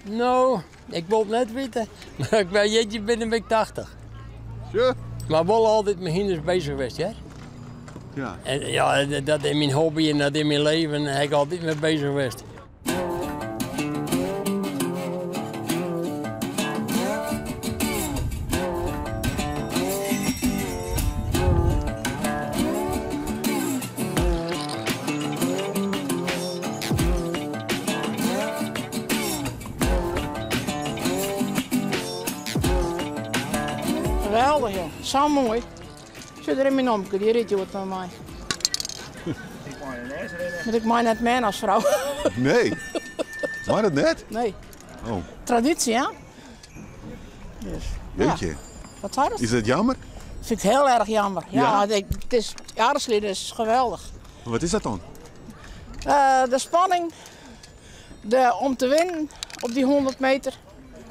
No, ik wol it net witte, mar ik ben jeetje binnen ben ik 80. Ja. Mar wol altyd mei hynders bezich west, hear. Ja. En ja, dat is myn hobby en dat is myn leven, dêr ha ik altyd mei bezich west. Geweldich joh, sa moai. Sjoch der is myn omke, dy rydt hjoed mei my. Want ik mei net mei as frou. Nee. Mei dat net? Nee. Oh. Traditie, hè? Dus, Jeetje. Ja. Wat zei dat? Is dat jammer? Vind ik heel erg jammer. Ja, Ja? het is, Aardsliden is geweldig. Wat is dat dan? De spanning de, om te winnen op die 100 meter.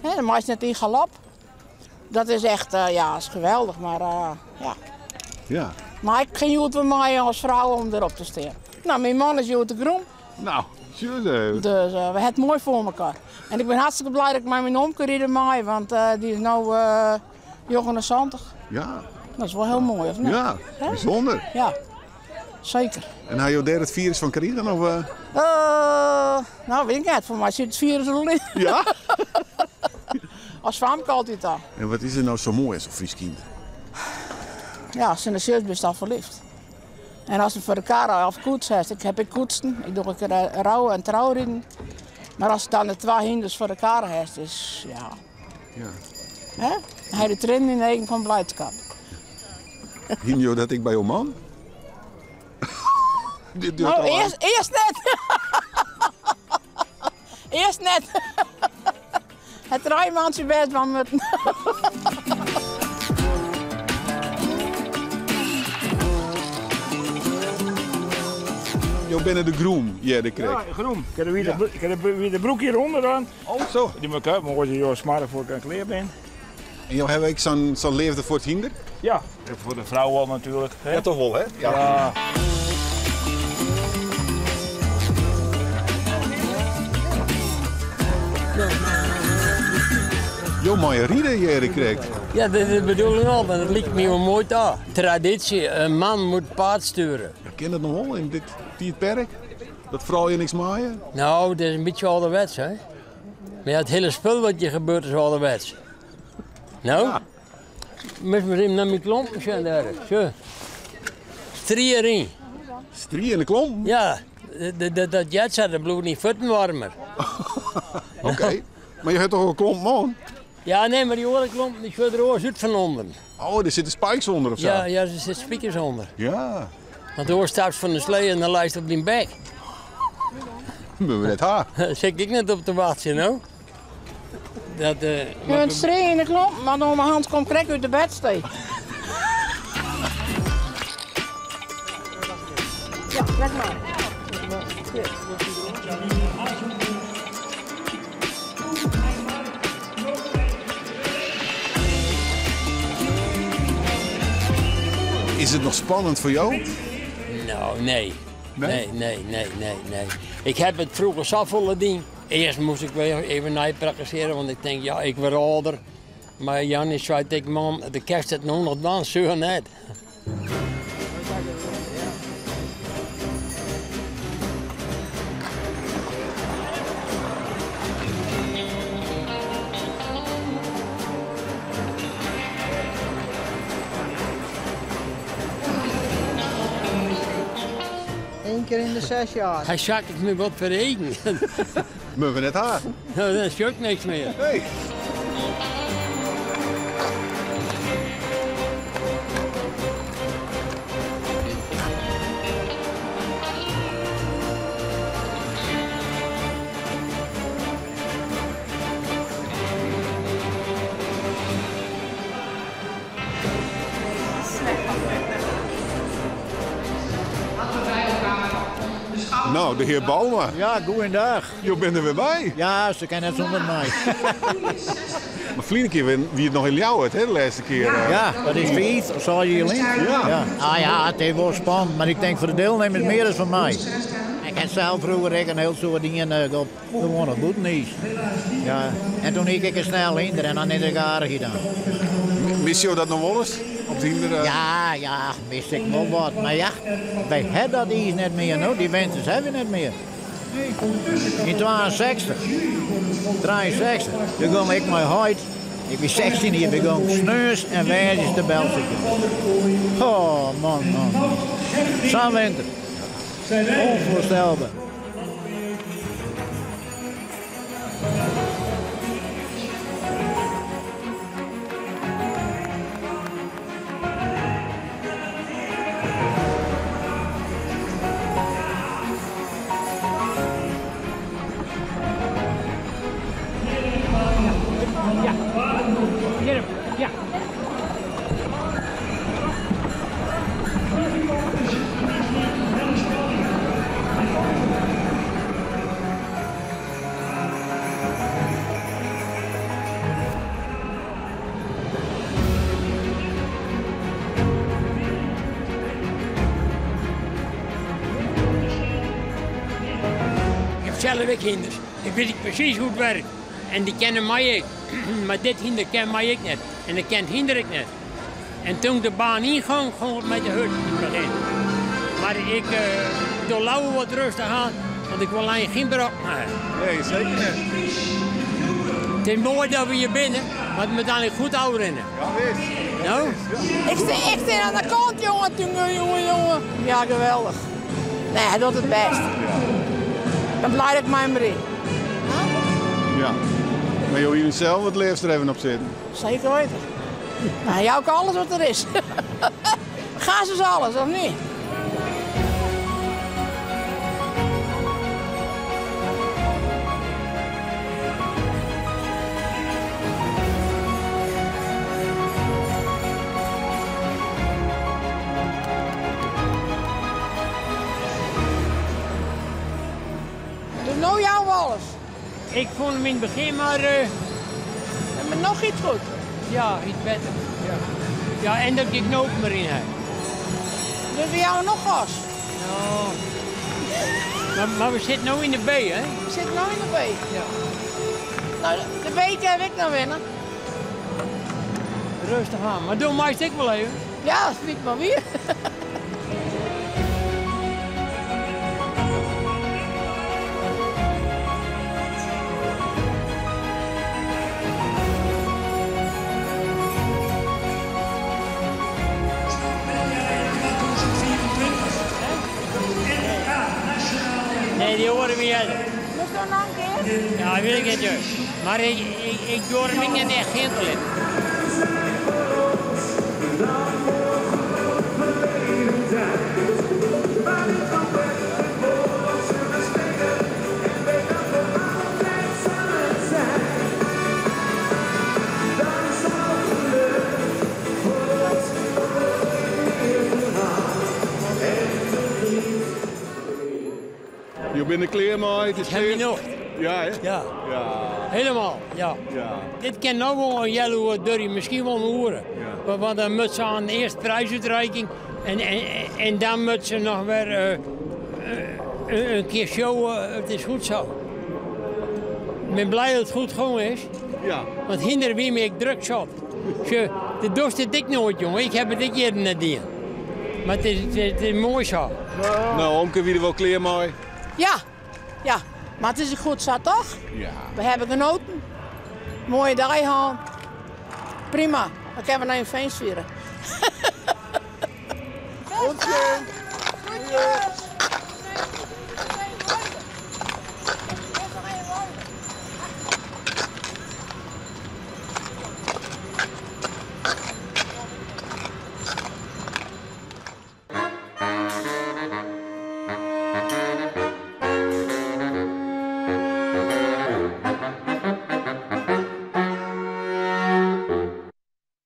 Hè, dan meist net yn galop. Dat is echt, ja, is geweldig, mar ja. Ja. Mar ik gean hjoed wer mei as frou om derop te stean. No, myn man is hjoed de groom. No, sjoch even. Dus we ha it moai foar mekoar. En ik bin hartstikke blij dat ik mei myn omke ride mei, want dy is no 79. Ja. Dat is wol hiel moai, of net? Ja, bysûnder. Ja, seker. En ha jo dêr it firus fan krigen? Of? No, wit ik net. Foar my sit it firus der al yn. Ja? As famke altyd al. En wat is der no sa moai oan sa'n Frysk hynder? Ja, ast him sjochst bist al ferlyfd. En ast him foar de karre of koets hast, ik ha ek koetsen, ik doch ek rou en trouriden. Mar ast dan de twa hynders foar de karre hast, is ja. Ja. Hè? Dan ha je de triennen yn de eagen fan bliidskip. Hiene jo dat ek by jo man? Dit duurt No, al lang. earst, earst net. Earst net. Hat trije maand bêst dwaan moatten. Jo binne de groom, hearde ik krekt. Ja, groom. Ik ha de, ik ha de wite broek hjirûnder oan. Oh, zo. Dy moat ik moai jo smarre foar ik klear bin. En jo hawwe ek sa'n sa'n leafde foar it hynder? Ja, foar de frou al natuerlik. Ja, toch wol, hè? Ja. Jo meie ride, hearde ik krekt. Ja, dat is de bedoeling al, want it liket my wol moai ta. Traditie, in man moat paard sturen. Ja, kin dat noch wol yn dit tiidperk? Dat froulju niks meie? No, dat is in bytsje âlderwets, hè? Mar ja, it hiele spul wat hjir gebeurt is âlderwets. No? Ja. Moatst mar even nei myn klompen sjen dêr. Sjoch. Strie deryn. Strie yn de klompen? Ja, dat heart sa, dan bliuwe dyn fuotten waarmer. Oké. Mar jo ha toch al klompen oan? Ja, nee, mar dy oare klompen dy sjogge der oars út fan ûnderen. Oh, der sitte spikes ûnder of sa? Ja, ja, der sitte spikers ûnder. Ja. Want oars stapst fan de slee en dan leist op dyn bek. Moatte we net ha. Dêr sit ik net op te wachtsjen, no. Dat, Je bent strie in de klompen, want ome Hans komt krekt út de bedstee. Ja, leg maar. Is it noch spannend foar jo? No, nee. Nee, nee, nee, nee, nee. Ik ha it froeger safolle dien. Earst moast ik wer even neiprakkesearje, want ik tink, ja, ik wurd âlder. Mar Jannie sei ek, man, do kinst it no noch dwaan, seur net. Eén keer in de 6 jaar. Hy sakket my wat foar de eagen. Moatte we net ha. No, dan sjoch ik niks mear. Nee. No, de hear Bouma. Ja, goeiedag. Jo binne der wer by. Ja, se kinne net sûnder my. Mar ferline kear wie it noch yn Ljouwert, hè, de lêste kear. Ja, dat is 5, 6 jier lyn. Ja. Ah ja, it is wol spannend, mar ik tink foar de dielnimmers mear as foar my. Ik ha sels froeger ek in hiel soad dien op gewoan op bûteniis. Ja, en toen hie ik ek in snel hynder en dan is it aardich dan. Misse jo dat noch wolris? Op it hynder? Ja, ja, mis ik wol wat. Mar ja, wy ha dat iis net mear no, dy winters ha we net mear. Yn 62, 63, doe gong ik mei heit, ik wie 16 jier, wy gongen sneons en woansdeis te beltsykjen. Oh man, man, man. Sa'n winter. Onvoorstelbaar. Ik heb zelf ek hynders. Ik wit presys hoe't it wurket. En dy kenne my ek. Mar dit hynder ken my ek net. En ik ken it hynder ek net. En toen ik de baan yngong, gong it my te hurd yn it begjin. Mar ik doch leaver wat rêstich oan, want ik wol eins gjin brok ha. Nee, seker net. It is moai dat we hjir binne, mar it moat eigenlik goed ôfrinne. Ja, wis. No? Ik stean, ik stean oan de kant, jonge, jonge, jonge, jonge. Ja, geweldich. Nee, hy docht it bêst. Ik bin blij dat ik mei him ryd. Ja. Mar jo hiene sels it leafst der even op sitten. Seker witten. Nou, jou ik alles wat der is. Gas is alles, of net? Dus no jouwe we alles. Ik fûn him yn it begjin mar. Maar no giet it goed. Ja, iets better. Ja, ja en dat ik knoop mer yn ha. Dus we jouwe noch gas. Ja. Mar we sitte no yn de B, hè? We sitte no yn de B. Ja. No, de B kin ik noch winne. Rêstich oan. Mar do meist ek wol even. Ja, dat fyn ik mar wier. Nee, dy oare wie earder. Moatst no noch in kear? Ja, wit ik net, joh. Mar ik, ik, ik doar him ek net echt gean te litten. Jo binne der klear mei? It is Haw klear? nocht. Ja, hè? Ja. Ja. Helemaal, ja. Ja. Dit kin no wol in healoere duorje, miskien wol in oere. Ja. Want dan moat se oan earst priisútriking en, en, en dan moat se noch wer in kear showen, it is goed sa. Ik bin blij dat it goed gongen is. Ja. Want hynder wie my ek druk sat. Sjoch, dat dochst it ek noait, jonge. Ik ha it ek earder net dien. Mar it is, it is, it is moai sa. No, omke wie der wol klear mei. Ja, ja. Mar it is goed sa, toch? Ja. We hawwe genoaten. Moaie dei hân. Prima. Dan kinne we noch in feest fiere.